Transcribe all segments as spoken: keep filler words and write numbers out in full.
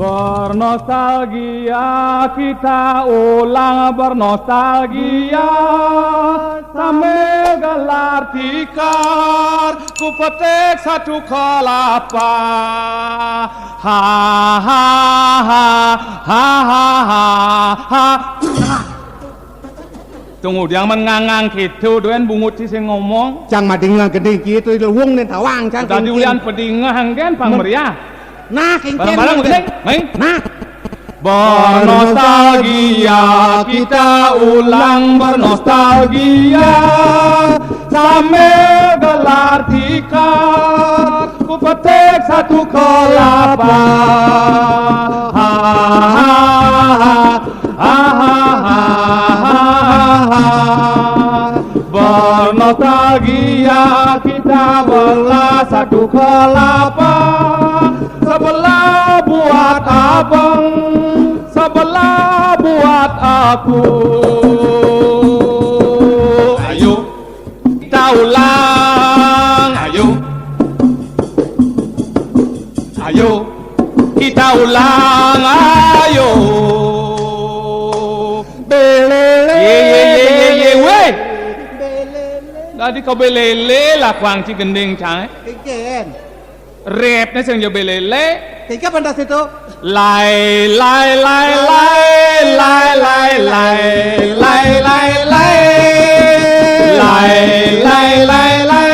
Bernostalgia, kita ulang bernostalgia, sambil gelar tikar, ku petik satu kelapa. Ha, ha, ha, ha, ha, ha, ha. Tunggu, jangan mengangang gitu, duen bungut sing ngomong. Cang madingang gending gitu, wong nen tawang, cang. Tadi ulian pedingah anggen pang meriah. Nah, kengkeng. Bareng-bareng gending, main. Nah. Bernostalgia, kita ulang bernostalgia, sambil gelar tikar, ku petik satu kelapa. Ha, ha, ha, ha, ha, ha, ha, ha. Bernostalgia, kita belah satu kelapa, sebelah buat abang, sebelah buat aku. Ayo kita ulang, ayo, ayo kita ulang, ayo. Belele. Ye, ye, ye, ye, ye, weh. Belele. Tadi kau belele lah kuang ci gending cang, eh. Kengkeng. Repnya sing jo belele. Kengkeng pentas itu. Lai, lai, lai, lai, lai, lai, lai, lai, lai, lai. Lai, lai, lai, lai,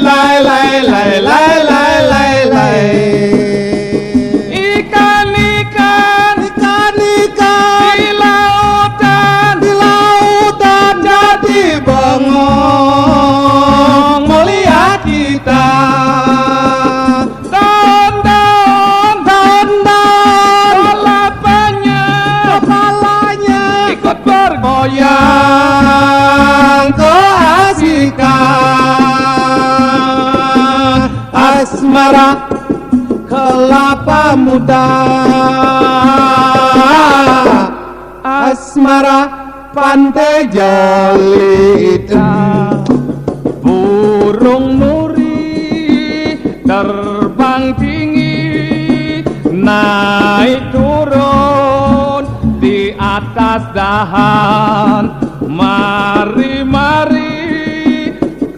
lai, lai, lai, lai, lai, lai, lai. Ikan-ikan, ikan-ikan di lautan, di lautan jadi bengong melihat kita. Daun-daun, daun-daun, kepalanya, kepalanya ikut bergoyang keasikan. Asmara kelapa muda, asmara pantai jelita. Burung nuri terbang tinggi, naik turun di atas dahan. Mari, mari,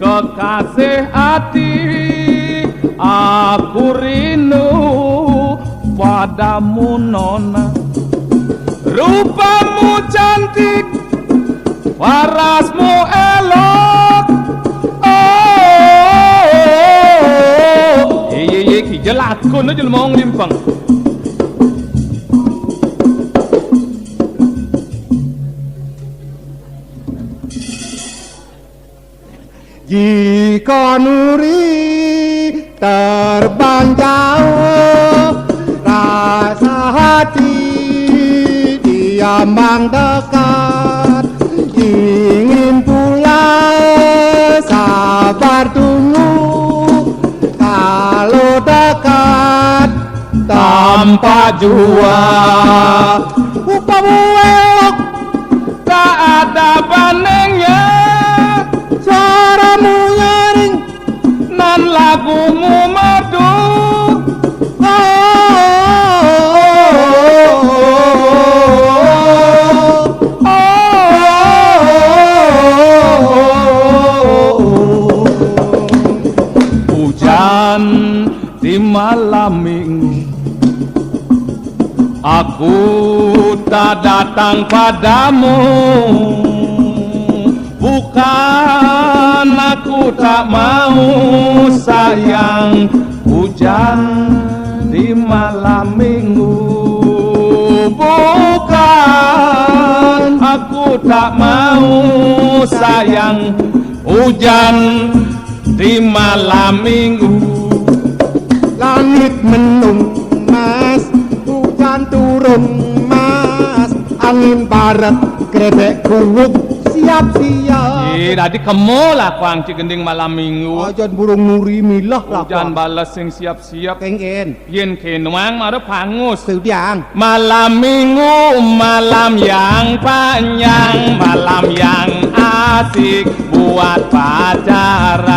kekasih hati, aku rindu padamu, Nona. Rupamu cantik, parasmu elok. Oh, oh, oh, oh. Ye, ye, ye, ki jelakon aja lu mau ngelimpang. Jika nuri terbang jauh, rasa hati diambang dekat. Ingin pulang, sabar tunggu. Kalau dekat, tampak jua. Rupamu elok, tak ada bandingnya. Suaramu nyaring, nan lagumu merdu. Oh, oh, oh, oh, oh. Hujan di malam minggu, aku tak datang padamu. Bukan aku tak mau, sayang, hujan di malam minggu. Bukan aku tak mau, sayang, hujan di malam minggu. Langit mendung mas, hujan turun mas, angin barat, kredek kuwuk, siap-siap. Ye, tadi kemo lah kuang ci gending malam minggu. Ajan burung nuri milah lah. Hujan kuang. Bales sing siap-siap. Kengken. Yen kenuang mara pangus. Sudiang. Malam minggu, malam yang panjang, malam yang asik buat pacaran.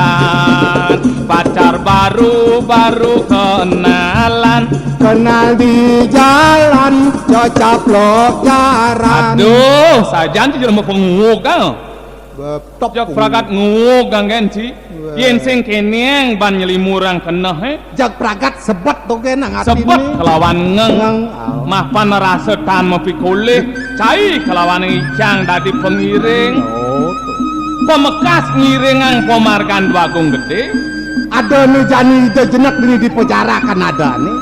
Pacar baru, baru Kenalan. Kenal di jalan, cecaplok jaran. Aduh, sajan ti jelema penguk, ah. Beptop. Jak pragat nguk, anggen, Ci. Wah. Yen sing keneng ban nyelimurang keneh, eh. Jak pragat sebet to gen nang atine. Sebet kelawan ngeng. Ngeng, au. Mapan rasa tan mapikolih, cai kelawan icang dadi pengiring. Oh, to. Pamekas ngiringang pamargan Dwagung Gedé. Ada nu jani ida jenek dini dipejarakan adane.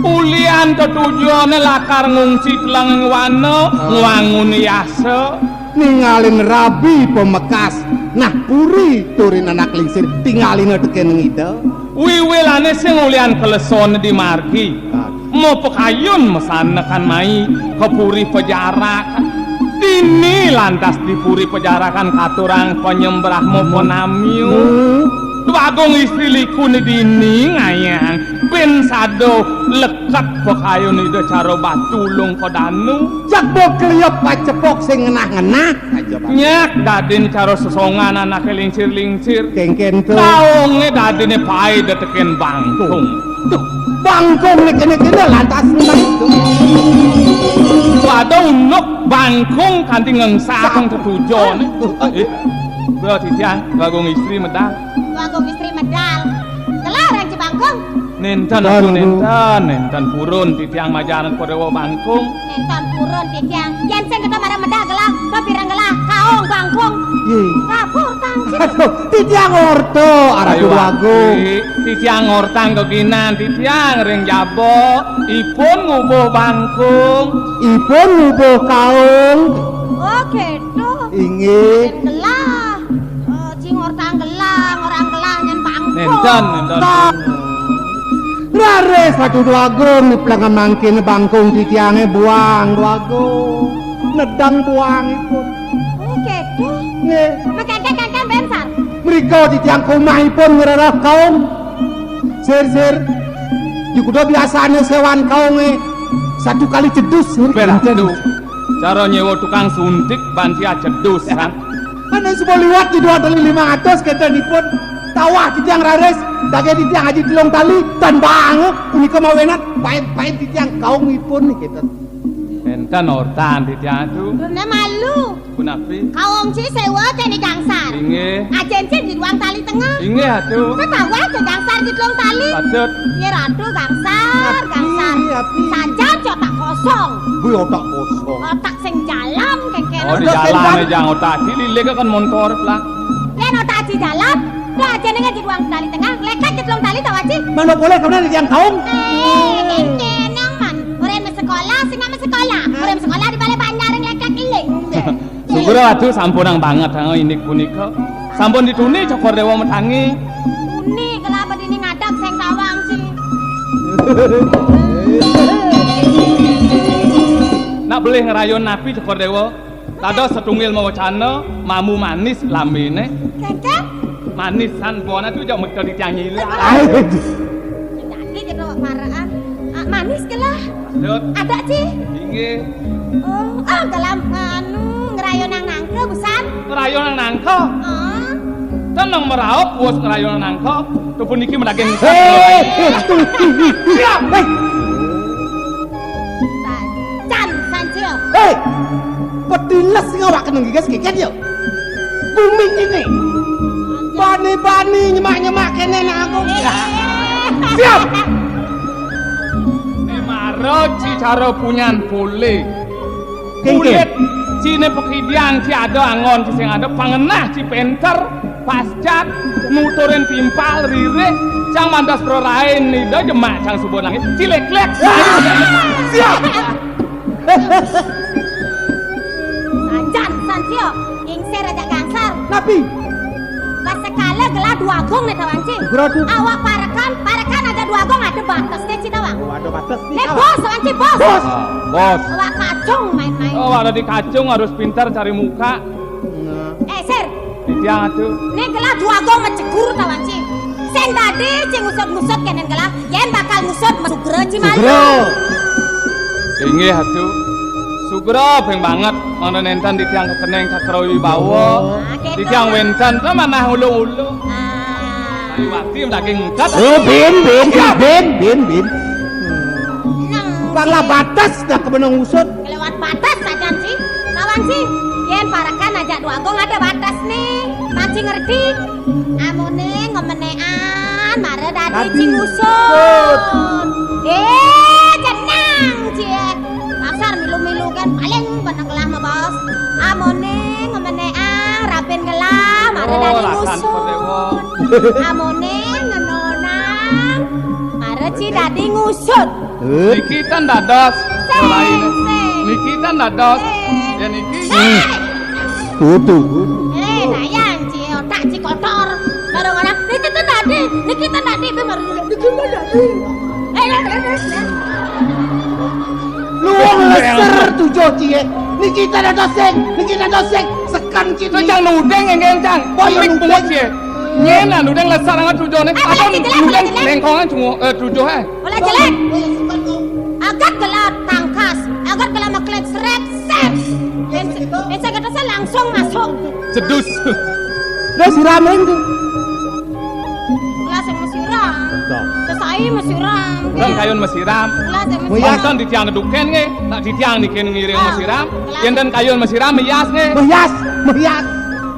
Ulian tetujone lakar ngungsi telang wana, ah, ngwangun yasa. Ningalin rabi pamekas. Nah, puri turin anak lingsir, tingalina teken ida. Wiwilane sing ulian keleson di margi. Ah. Mapakayun masanekan mai ka puri pejarakan. Dini lantas di puri pejarakan katurang panyembrahma panamiu. Hmm. Dwagung istri likune dini ngayang ben sada leket pakayun ida cara batu lung ka danu. Jak bok kliep pacepok sing ngenah-ngenah. Aja, Pak. Nyak dadin cara sesongan anake lingsir-lingsir. Kengken to. Kaonge dadine pae deteken bangkung. Duh, bangkung nek kene-kene lantas ngenah to. Pada unuk bangkung kanti ngengsakang tetujone. Duh. Eh, bro, titiang, Bagong istri medal. Bagong istri medal. Kelarang ci bangkung. Nenten, nenten, nenten purun titiang majaran Kodewa bangkung. Nenten purun titiang. Yen sing kita marang medal gelah, to pirang gelah, kaong bangkung. Ye. Kapur tang. Aduh, titiang orta, arah Ayo, Bagong. Titiang ortang geginan, titiang ring jaba, ipun ngubuh bangkung. Ipun ngubuh kaong. Oh, gitu. Inggih. Gelah. Oh, cing ortang gelah, orang gelah nyen bangkung. Nenten, nenten. Tah. Raris Ratu Dwagung, di pelengan mangkin bangkung titiange buang Dwagung. Nedang buangipun. Oh, gitu. Nggih. Mekengkeng-kengkeng bensar. Mriko titiang kumahipun ngrereh kaung. Sir, sir. Di kuda biasane sewan kaunge satu kali cedus. Bel, aduh. Cara nyewa tukang suntik ban sia cedus, kan? Ana suba liwat di dua tali lima ratus ketenipun. Tawah titiang raris, dage titiang aji telung tali, tan bang, punika mawenat, pait-pait titiang kaungipun niki, ten. Enten ortan titiang tu. Rene malu. Punapi? Kaung ci sewa kene gangsar. Inggih. Ajen ci di ruang tali tengah. Inggih, atu. Tawah ke gangsar di telung tali. Patut. Nggih, Ratu, gangsar, gangsar. Api, api. Sajan ci otak kosong. Bui otak kosong. Otak sing jalan, kengkena. Oh, di jalan aja otak ci, lilik kan montor lah. Yen otak ci jalan, lah aja ning di ruang tali tengah, lekat di telung tali tawah ci. Mana boleh kemana di tiang kaung? Eh, kengkena man. Orang sekolah, sing sekolah. Orang sekolah di balai banjar yang lekat ilik. Sugra atu sampunang banget, ha, indik punika. Sampun dituni Cokor Dewa metangi. Tuni kelapa dini ngadap sing tawang sih. Nak belih ngerayun napi Cokor Dewa? Kados setunggil mawacana, mamu manis lambene. Kengkeng? Manisan bona tu jak mekel di tiang ilang. Aduh. Dadi kita wak paraan. Ah, manis ke lah. Lanjut. Ada ci. Inggih. Oh, ah, dalam anu ngerayonang nangka busan. Ngerayonang nangka. Oh. Tenang meraup bos ngerayonang nangka. Tu puniki medaging. Hei, hei, hei. Siap. Hei. Can, Sancil. Hei. Petiles ngawak kena gigas gigat yo. Bumi ini. Bani-bani nyemak-nyemak kene nak aku. Siap. Mara ci cara punyan pule. Kengkeng. Kulit cine pekidian ci ada angon ci sing ada pangenah ci penter pascat nuturin timpal ririh cang mantas prarain nida jemak cang subuh langit cileklek. Siap. Sajan, Sancil, gingsir aja gangsar. Napi? Lah sekala gelah dua agung nih tawang ci. Geradu. Awak parekan, parekan aja dua agung ada batas deh ci tawang. Oh, ada batas nih. Nih bos, tawang ci bos. Bos. Ah, bos. Awak kacung main-main. Oh, ada di kacung harus pintar cari muka. Nah. Eh, Sir. Titiang atu. Nih gelah dua agung macegur tawang ci. Sing dadi ci ngusut-ngusut kenen gelah. Yen bakal ngusut sugra ci malu. Sugra. Inggih atu. Sugra ping banget mangda nenten titiang kekeneng cakra wibawa. Nah, gitu. Titiang wenten to manah ulung-ulung. Ah. Liwati daging ungkat. Oh, bin, bin, bin, bin, bin. Nang. Bang lah batas dah ke benang usut. Kelewat batas sajan sih. Lawan sih. Yen parekan aja dua gong ada batas nih. Mancing ngerti. Amone ngemenean, mare dadi Dadi. Cing usut. Eh, jenang, Cik. Pasar milu-milu kan paling beneng lah mah, Bos. Amone ngemenean, rapin gelah, mare Oh, dadi rasan ngusut. Dewa. Amone ngenonang, mare ci dadi ngusut. Eh? Niki tan dados. Sing, selain sing. Niki tan dados. Sing. Ya niki. Sing. Kudu. Eh, sayang, ci otak ci kotor. Baru ngomong, "Niki tan dadi, niki tan dadi," be baru, "Niki tan dadi." Eh, eh, eh, eh, eh. Lu wong leser tujuh, ci, eh. Niki tan dados sing, niki tan dados sing. Sekan ci. Cang nudeng, enggak, Cang. Boy, nudeng. Pungut, ci. Nyen, nah, nudeng leser angat tujuh nih. Eh, atau boleh dijelas, nudeng boleh dijelas. Lengkongan cuma, eh, tujuh, eh. Bola jelek. Agat gelar tangkas, agat gelar maklet seret, set. Yen, yen saya kata saya langsung masuk. Cedus. Dah siramin tuh. Gelas yang mesiram. Tuh. Sesai mesiram. Bang kayun mesiram. Gelas yang mesiram. Wonten di tiang keduken nggih. Tak di tiang niki ngiring Ah, mesiram. Gelas. Yen ten kayun mesiram meyas nggih. Meyas, meyas.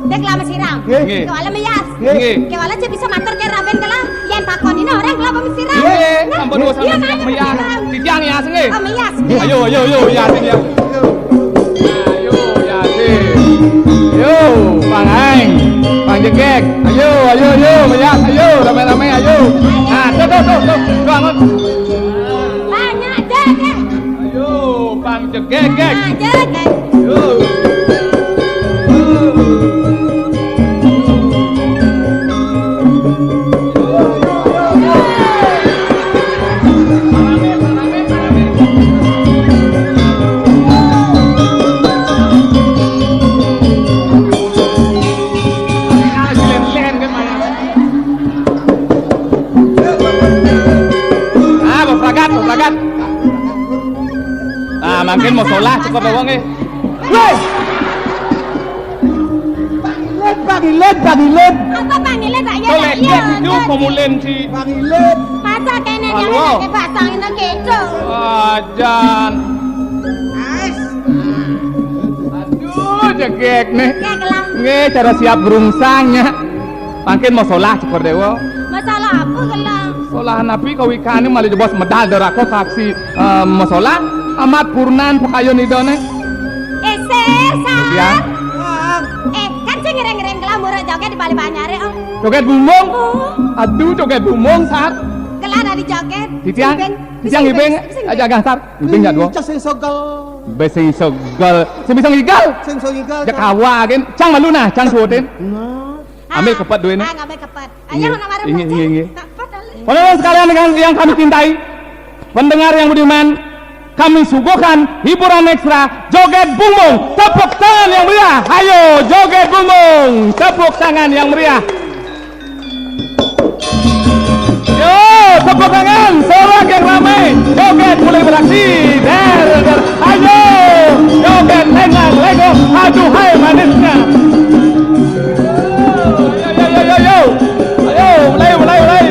Dek lah mesiram. Nggih. Nggih. Kewala meyas. Nggih. Kewala cek bisa matur ke Raben kala yen takon ini orang kala mesiram. Nggih, sampun Iya, usaha kan? Meyas. Mesiram. Titiang yas nggih. Oh, meyas. Ayo, ayo, ayo, yas nggih. Ayo, yas. Ayo, Bang Aeng, Bang Jegek. Ayo, ayo, ayo, meyas, ayo, rame-rame, ayo. Nah, tuh, tuh, tuh, tuh, bangun. Banyak, Jegek. Ayo, Bang Jegegek. Nah, Jegek. Yo. Ah, bepragat, bepragat. Ah, mangkin mau solah cukup doang eh. Weh! Pangilen, pangilen, pangilen. Apa pangilen, Pak? Ya, Pak, ya, itu ya, komulen si Pangilen. Masa kene Halo. Dia pakai basang itu gitu. Ajan. Ais. Aduh, jegek nih. Ya, kelang. Nggih, cara siap gerungsangnya. Mangkin mau solah, Cokor Dewa. Masalah apa, kelang? Solah napi kawikane malah jebos medal dorako saksi, eh, mau solah. Amat purnan pekayun idone. Eh, ser, sar. Ya. Eh, kan sing ngiring-ngiring kelang murah joget di Bali Banyare, oh. Joget bumbung. Oh. Aduh, joget bumbung, sar. Kelang ada joget. Titiang, Sing, titiang sing, ibing, sing, sing. Aja gasar. Ibing ya, dua. Cah sing sogel. Be sing sogel. Sing bisa ngigal. Sing bisa ngigal, Cak Cak. Hawa, gin. Cang malu nah, cang suotin. Nah. Ambil kepet duitnya. Ah, ngambil kepet. Ayo, nggih, nak warung nggih, nggih, nggih. Kepet, ale. Pemirsa sekalian dengan yang kami cintai, pendengar yang budiman, kami suguhkan hiburan ekstra joget bumbung. Tepuk tangan yang meriah. Ayo, joget bumbung. Tepuk tangan yang meriah. Yo, tepuk tangan, sorak yang ramai, joget mulai beraksi, der, der, ayo, joget lengang, lengong, aduhai manisnya. Yo, yo, yo, yo, yo, ayo, mulai, mulai, mulai.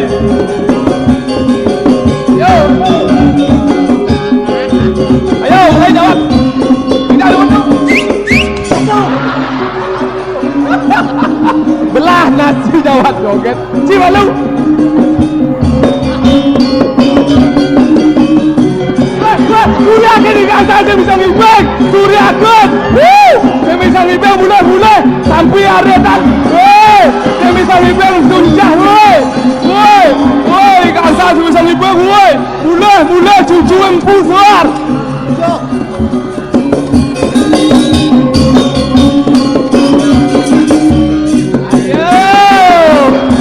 Yo, ayo, mulai jawab. Tidak lupa. Belah nasi jawat joget. Ci malu. Wah, wah, Surya kene ganteng, dia bisa ngibeng. Surya good. Wuh, dia bisa ngibeng mulai-mulai. Sampai aretan. Woi, dia bisa ngibeng suncah, woi. Woi, woi, ganteng, dia bisa ngibeng, woi. Mulai, mulai, cucu empu suar. Ayo.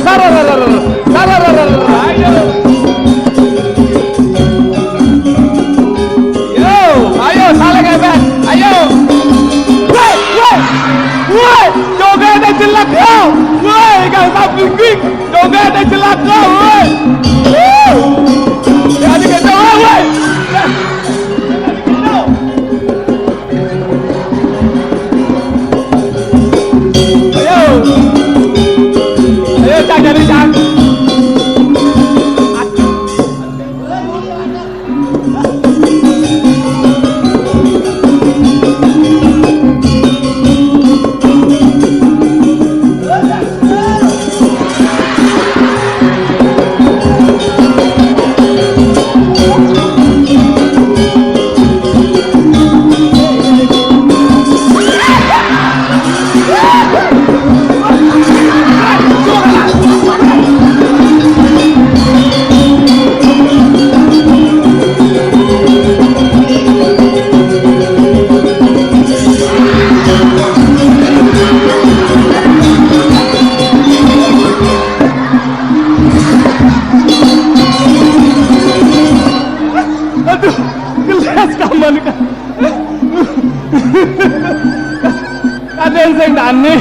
Sararararara. Sararararara. Ayo. Yo, ayo, saling hebat. Ayo. Woi, woi. Woi, jogetnya jelek, yo. Woi, ganteng, gigik. Jogetnya jelek, yo, woi. Wuh. Jadi kacau, woi. Ya. Jadi kacau. Ané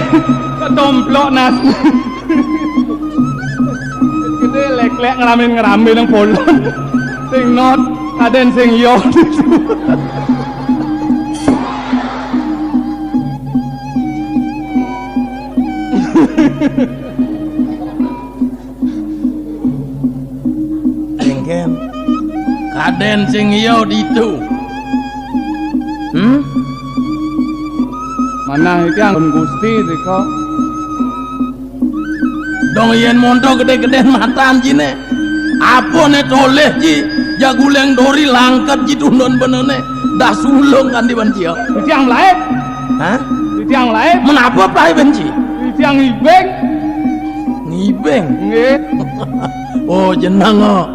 ketomplok nas. Gedé lék-lék ngramén-ngramén nang bolon. Sing not, kadén sing yo. Kéngkén. Kadén sing iya ditu. Hmm? Manah iki anggon Gusti rika. Dong yén monto gedé-gedén matan jiné. Apané tolih ji, jaguléng dori langket ji tundun benéné. Dah sulung kan di ban cia. Titiang malaib. Hah? Titiang malaib. Menapa malaib ji? Titiang ngibing. Ngibing. Nggih. Oh, jeneng, oh.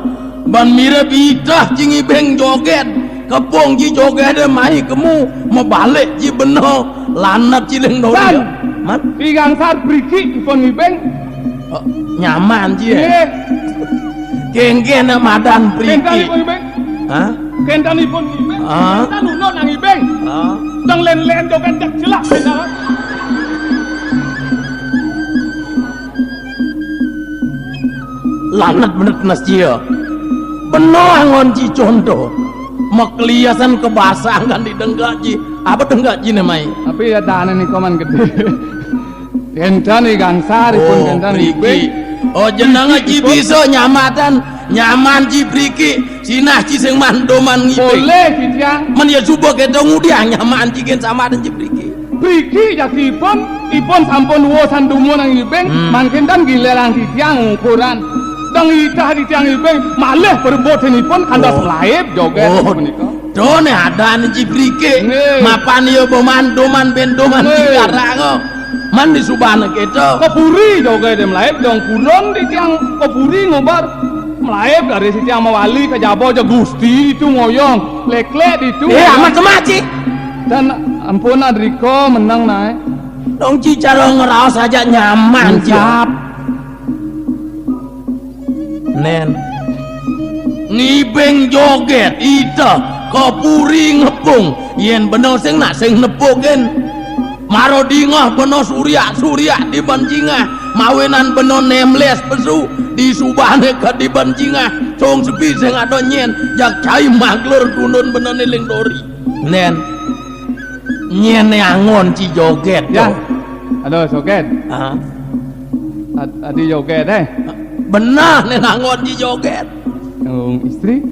Ban mirip itah ci ngibing jogét. Kepung ci jogété mai kemu, mabalik ci bena, lanat ci ling dori. Ban. Man? I Gangsar priki ipun ngibing. Oh, nyaman ci, ya? Nggih. Kéngkén madan priki. Kénten ipun ngibing. Hah? Kénten ipun ngibing. Ah. Kénten unun nang ngibing. Ah. Dong lén-lén jogét jak jelak kénten. Lanat bener nas cia. Bena anggon ci conto. Makliasan kebasangan di dengkak ci. Apa dengkak ci né mai? Tapi ya dané nika man gedé. Kénten I Gangsar ipun. Oh, kénten priki. Ngibing. Oh, jeneng ci bisa nyamatan, nyaman ci priki. Sinah ci sing mandoman ngibing. Boleh, titiang. Men ya suba kéto ngudiang nyaman ci kén samatan ci priki. Priki jati ipun, ipun sampun wusan dumun nang ngibing, hmm, mangkin tan giliran titiang ngukuran. Dong itah titiang ngibing, malih perbuatan ipun kantos, oh, malaib jogét. Oh, punika. Doné adané ci priki. Nggih. Mapan ya boman doman ben doman. Nggih. Tiga ranga. Man disubana kéto. Ka puri jogét malaib dong pulon titiang ka puri ngobar. Malaib dari titiang mawali ka jaba ja Gusti ditu ngoyong. Lék-lék ditu. Eh, amat kemaci. Dan ampun adrika meneng naé. Dong ci cara ngraos aja nyaman ci. Siap. Nén. Ngibing jogét, itah, ka puri ngepung, yén bena sing nak sing nepuk kén. Mara dingeh bena suriak-suriak di ban jingah, mawinan bena némlés pesu, disubané ka di ban jingah, cong sepi sing ada nyén, jak cai maglur tundun bena né ling dori. Nén. Nyén né anggon ci jogét. Ya. To. Aduh, jogét. Ah. Ad-, adi jogét, eh. Benah né anggon ci jogét. Oh, istri?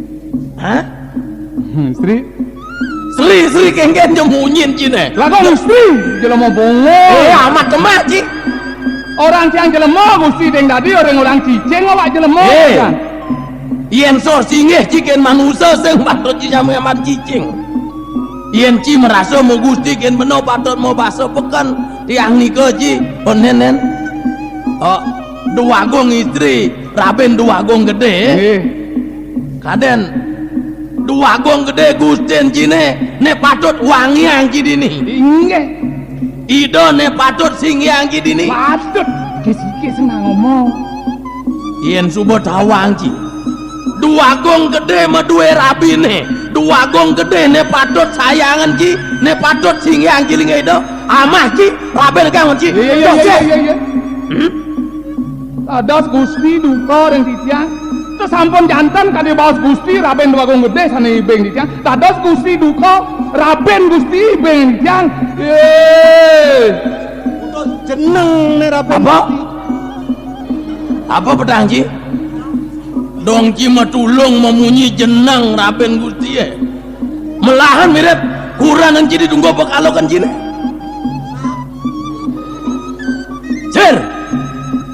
Hah? Istri? Sri, Sri kéngkén ja munyin ciné. Lah kok istri? Jelema bongol. Eh, amat kemah, Ci. Orang tiang jelema, Gusti, ding dadi orang-orang cicing awak jelema, eh, kan? Yén sor singgih ci kén manusa sing patut ci nyamé amat cicing. Yén ci marasa ma Gusti kén bena patut mabasa peken, tiang nika ci, oh, nén, nén. Oh, Déwagung istri, rabin Déwagung Gedé. Nggih. Kadén Déwagung Gedé gustin ciné, né patut wangiang ci dini. Inggih. Ida né patut singgiang ci dini. Patut. Kis-kis nang ngomong. Yén suba tawang ci. Déwagung Gedé madué rabiné. Déwagung Gedé né patut sayangan ci, né patut singgiang ci linggih ida. Amah ci, rabin kang ci. Iya, iya, iya, iya, iya. Hmm? Dados Gusti duka ring titiang. Terus sampun janten kadi baos Gusti, rabin Déwagung Gedé sané ibing titiang. Dados Gusti duka, rabin Gusti ibing titiang. Yé. Jeneng né rabin. Apa? Gusti. Apa petang ci? Dong ci matulung mamunyi jeneng rabin Gusti, eh. Melahan mirip kurangan ci ditunggu apa kalau kan ciné. Sir,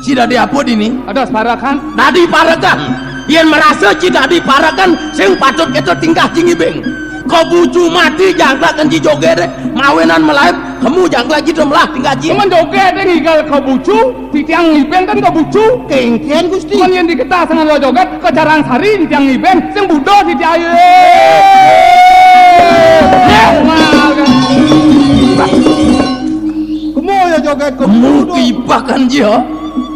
ci dadi apa dini? Ada parekan. Dadi parekan. Yén marasa ci dadi parekan, sing patut kéto tingkah ci ngibing. Kabucu mati jangklakan ci jogété, mawinan malaib, kemu jangklak ci melah tingkah ci. Cuman jogété ngigal kabucu, titiang ngibing kan kabucu. Kéngkén, Gusti. Cuman yén diketah sangan lo jogét, ka Carang Sari titiang ngibing, sing buda titiang. Kemu ya jogét, kemu. Kemu kipakan ci, ha?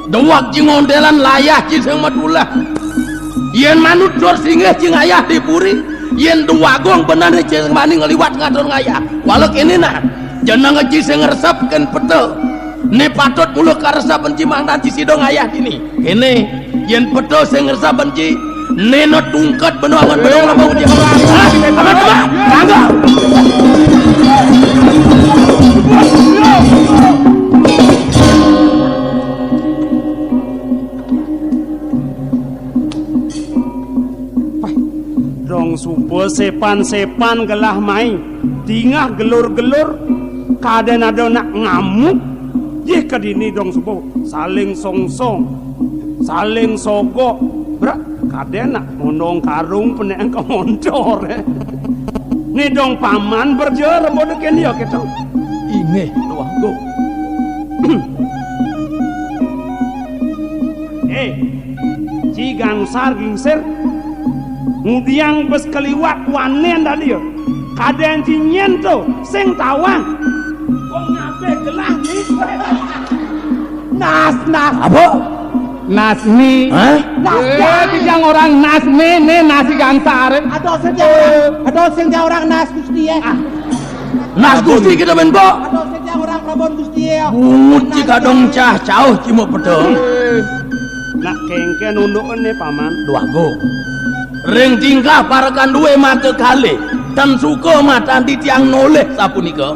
Déwak ci ngondélan layah ci sing matulah. Yén manut dur singgih ci ngayah di puri, yén Déwagung benané ci mani ngliwat ngatur ngayah. Wala kéné nah, jeneng ci sing ngresep kén peta. Né patut mula karesaban ci mangdan ci sida ngayah dini. Kéné, yén peta sing ngresep benci, né na tungkat benua angon benua ngabang uji. Hah? Aman, aman. Mangga. Wah, dong suba sépan-sépan gelah mai, tingah gelur-gelur, kadén ada nak ngamuk, yéh ka dini dong suba, saling songsong, saling sogok, brak, kadén nak mondong karung penek ka montor, eh. Né dong paman berja rembo deken dia kéto. Inggih, Luh Agung. Eh, ci gangsar gingsir, ngudiang bes kaliwat wanén dadi ya. Kadén ci nyén to, sing tawang. Wong ngabéh gelah ni. Nas, nas. Apa? Nasmi. Hah? Nas, eh, nas. Tijang orang nasmi, né nasi gangsar. Ada sing tawang, ada sing tawang nas Gusti ya. Ah. Nas Gusti kita men, Pak. Aduh, sing tiang orang Prabon Gusti ya. Bungut ci kadong cah cauh ci muk peta. Nak kéngkén undukané, Paman. Luh Agung. Ring tingkah parekan dué mata kalih, tan suka matan titiang nolih sapunika.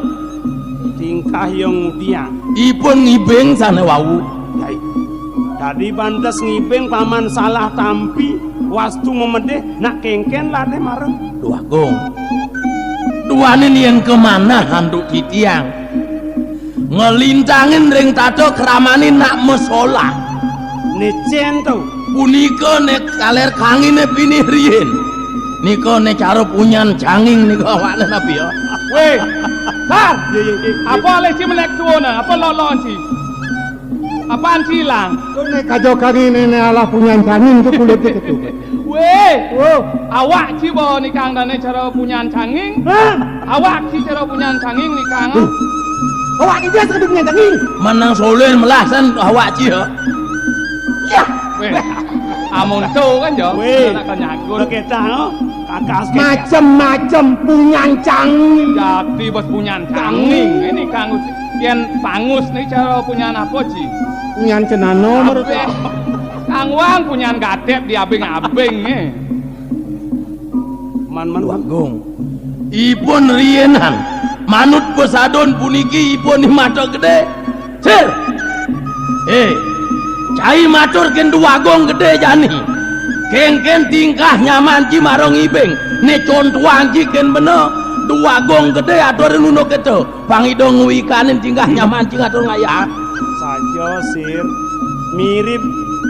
Tingkah yang ngudiang. Ipun ngibing sané wau. Yai. Dadi bantes ngibing Paman salah tampi, wastu memedih, nak kéngkén lané mareng. Luh Agung. Duaning yén kamanah antuk titiang. Nglintangin ring tata kramané nak masolah. Né cén to. Punika né kalér kanginé pinih riin. Nika né cara punyan canging nika awakné napi ya. Wéh, Sar. Yé, yé, yé, yé. Apa alih ci menék tuana? Apa lolon ci? Apaan ci ilang? Tuh né kaja kanginé né alah punyan canging tuh kulitnya tuh. Wéh. Wow. Awak ci ba nikang dané cara punyan canging? Hah? Awak ci cara punyan canging nikang? Huh. Awak ci dia sakadi punyan canging. Manang solen melasan awak ci ya. Yah. Wéh. Amun to kan ya. Wéh. Anak kan nyagun. Oké, tah, no. Kakas, kakas. Macem-macem punyan canging. Jati bos punyan canging. Ini kangus. Yén pangus né cara punyan apa, Ci? Punyan cenana, menurut. Abéh. Kang Wang punyan gatép di abing-abing, eh. Man, man, Luh Agung. Ipun riinan manut pasadon puniki ipun di mata gedé. Sir. Eh, cai matur kén Duh Agung Gedé jani. Kéngkén tingkah nyaman ci marang ibing. Né contohan ci kén bena. Duh Agung Gedé aturin unduk kéto. Pang ida ngwikanin tingkah nyaman ci ngatur ngayah. Saja, Sir. Mirip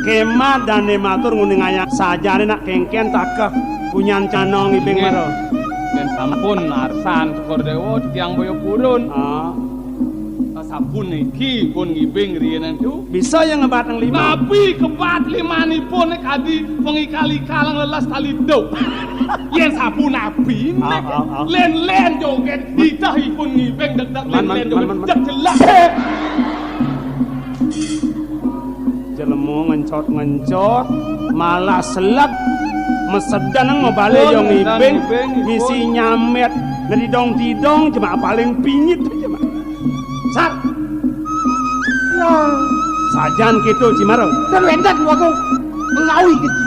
kémah dané matur nguni ngayah. Sajané nak kéngkén takeh punyan cenana ngibing mara. Yén sampun arsan Cokor Déwa titiang boya purun. Ah. Sapuniki pun ngibing riinan tu. Bisa ya ngebat nang lima. Napi kebat limanipun kadi pengikal-ikal leles tali duk. Yén sapunapi nek. Ah, ah, ah. Lén-lén jogét, ditah ipun ngibing deg-deg. Man, man, lén-lén man, jogét man, man. Deg jelas. Jelema ngencot-ngencot, malah selek, mesedan nang mabale. Ipun, yang ngibing, ngibing, ipun. Misi nyamét, nedidong-didong, cuma paling pingit aja, Mak. Sat. Ya. Sajan kéto, Cimarung. Dan wénten, Wagung. Melawi kéto.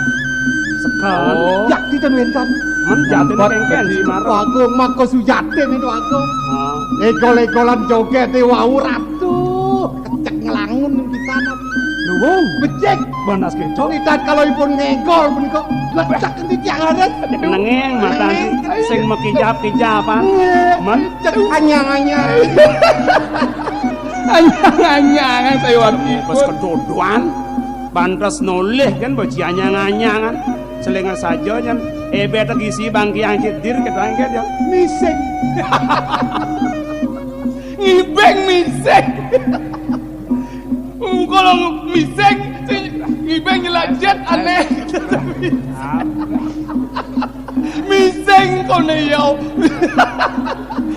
Sekan. Oh. Yakti dan wénten. Men jatin. Nampak kéngkén, kéto. Cimarung. Wagung, maka sujatin itu, Wagung. Ah. Egol-egolan jogét, wau ratu. Kecek nglangun di sana. Lho, Wung. Becik. Banas kéto. Nitan kalau ipun ngegol punika, lecek endi tiang arit. Nenging matan sing makijap-kijap, apa? Nggih. Men? Cek anyang-anyang. Anyang-anyangan saya waktu. Pas kedodoan, pantes nolih kan, beci anyang-anyangan. Selingan saja, jan. Eh, betek isi bangki angkit dir, kita angkit, ya. Mising. Ngibing mising. Kalau mising, sing ngibing nyelanjat, aneh. Mising koné ya.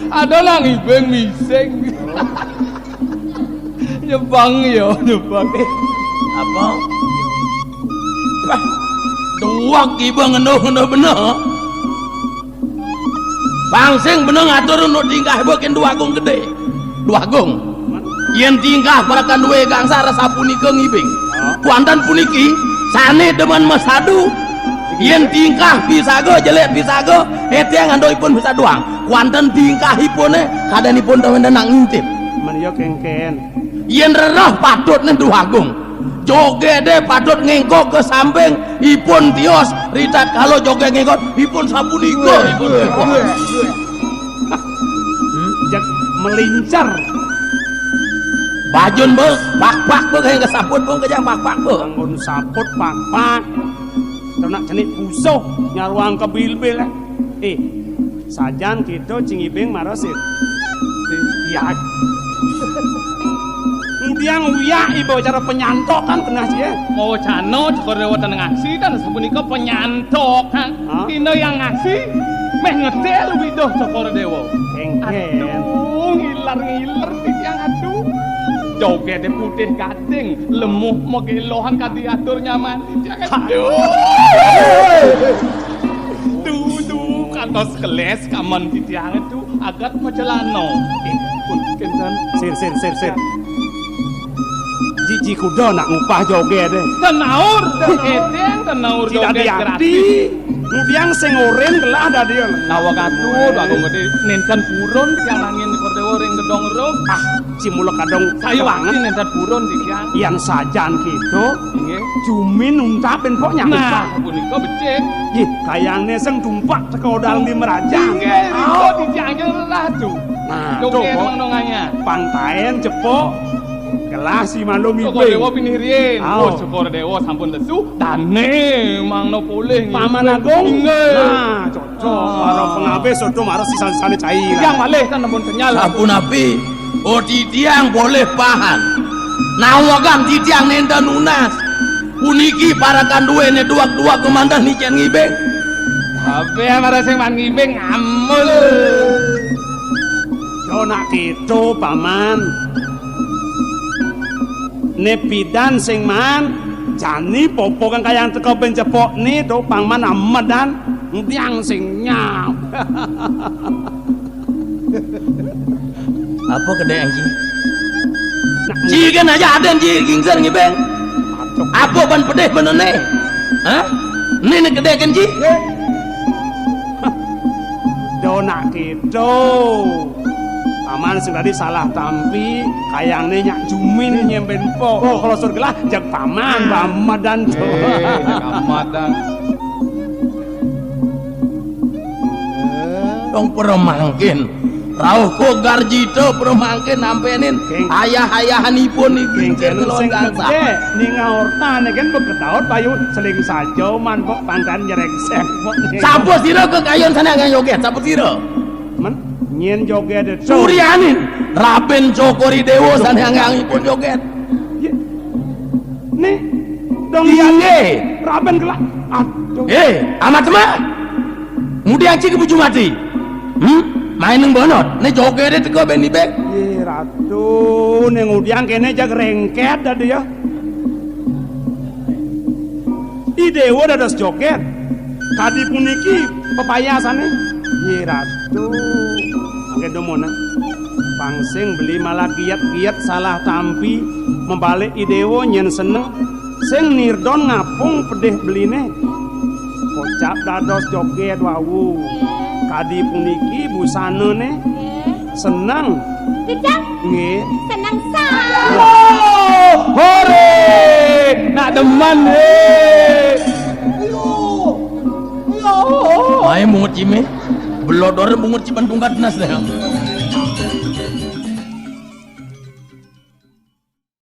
Ada lah ngibing mising. Nyebang ya, nyebang. Apa? Wah, duwag iba ngenduh-ngenduh bener. Pang sing bener ngatur unduk tingkah iba kén Duh Agung Gedé. Duh Agung. Yén tingkah parekan dué gangsar sapunika ngibing. Kuanten puniki sané demen masadu. Yén tingkah pisaga jelék pisaga, étiang andukipun masaduang. Kuanten tingkahipuné kadénipun tawénten nak ngintip. Men ya kénkén. Yén rereh patutné Duh Agung. Jogédé patut ngéngkog ka samping, ipun tios, ritatkala jogéd ngéngkog, ipun sapunika, ipun. Jeg melincer. Bajun, Bos, pakpak, Bos, kaya kesaput, Bos, kejang pakpak, Bos. Anggon saput pakpak. Ternak jenik pusuh nyaruang kebilbil. Eh, sajan kita cingibing marasin. Ya. Ngudiang uyak iba cara penyantokan kenah cie. Mau cano cekor dewa teneng aksi dan sapunika penyantokan. Hah? Ina yang aksi meh ngetel widoh cekor dewa. Kénkén. Aduh, ngiler-ngiler titiang, aduh. Jogédé putih gading, lemuh megelohan kadi atur nyaman titiang, aduh. Duh, duh, kantos kelés kaman titiang, aduh, agat macelana. Eh, pun kénten. Sir, sir, sir, sir. Jiji kuda nak ngupah jogédé. Tenaur, étiang tenaur. Tidak jogéd diati. Gratis. Ngudiang sing orin gelah dadi. Nawa katu, Agung Gedé, nénten purun titiang nangin Kordewa ring gedong ro. Ah, cimula kadong. Sayuwakti nénten purun titiang. Yang sajan kita, inggih, jumin untap ben pok nyangkut. Nah, punika becik. Yih, kayangné sing tumpak teka odal di merajan. Inggih, nika titiang ratu. Nah, jogéd mangno ngayah. Pangtaén cepok. Gelah si malu mibing. Cokor Dewa pinih riin. Oh, Cokor Dewa sampun lesu. Dané mangno polih. Paman Agung. Inggih. Nah, cocok. Para pengabih sodo marang sisan-sisane cai. Yang malih kan nembun kenyal. Sapunapi? Oh, titiang polih pahan. Nawegang titiang nénten nunas. Puniki parekan duéné duwag-duwag kemanten nicén ngibing. Kabéh marang sing man ngibing amul. Yo nak kéto, Paman. Né pidan sing man, jani popo kang kayang teka ben cepokné, to, Paman amedan, tiang sing nyam. Apa kedék, Ji? Ji kan aja aden, Ji, gingsir ngibing. Apa ban pedih benené? Hah? Né, né kedék kan, Ji? Do nak kéto. Paman sing tadi salah tampi, kayangné nyak jumin nyemben po. Oh, kalau sur gelah, jag Paman, Pamedan to. Eh, Pamedan. Dong peremangkin. Rauh ko garjita peremangkin nampenin. King. Ayah-ayahanipun iki. King, sing gedé. Ninga ortane kan beketaut bayu seling saja man kok pangkan nyerengseng. Sapa sira kekayun sana ngang joget? Sapa sira? Men, nyen joget itu. Suryanin, Raben Cokor I Dewa sana ngang ipun joget. Ye. Nih, dong. Iya. Raben gelak. Aduh. Eh, amat mah. Ngudiang cik buju mati. Hmm? Main nang bonot. Né jogédé teka ben ibing. Yé, Ratu, né ngudiang kéné jag réngkét dadi ya. I Déwa dados jogét. Kadi puniki pepayasané. Yé, Ratu. Mangké dumun, nah. Pang sing beli malah giat-giat salah tampi, mabalik I Déwa nyén seneng. Sing nirdon ngapung pedih beliné. Kocap dados jogét wau. Kadi puniki busanané. Nggih. Seneng. Cecak. Nggih. Seneng sa. Oh, hore. Nak demen, hé. Ayo. Ayo. Ae mungut cimé. Belodor mungut cimen tungkat nas deh.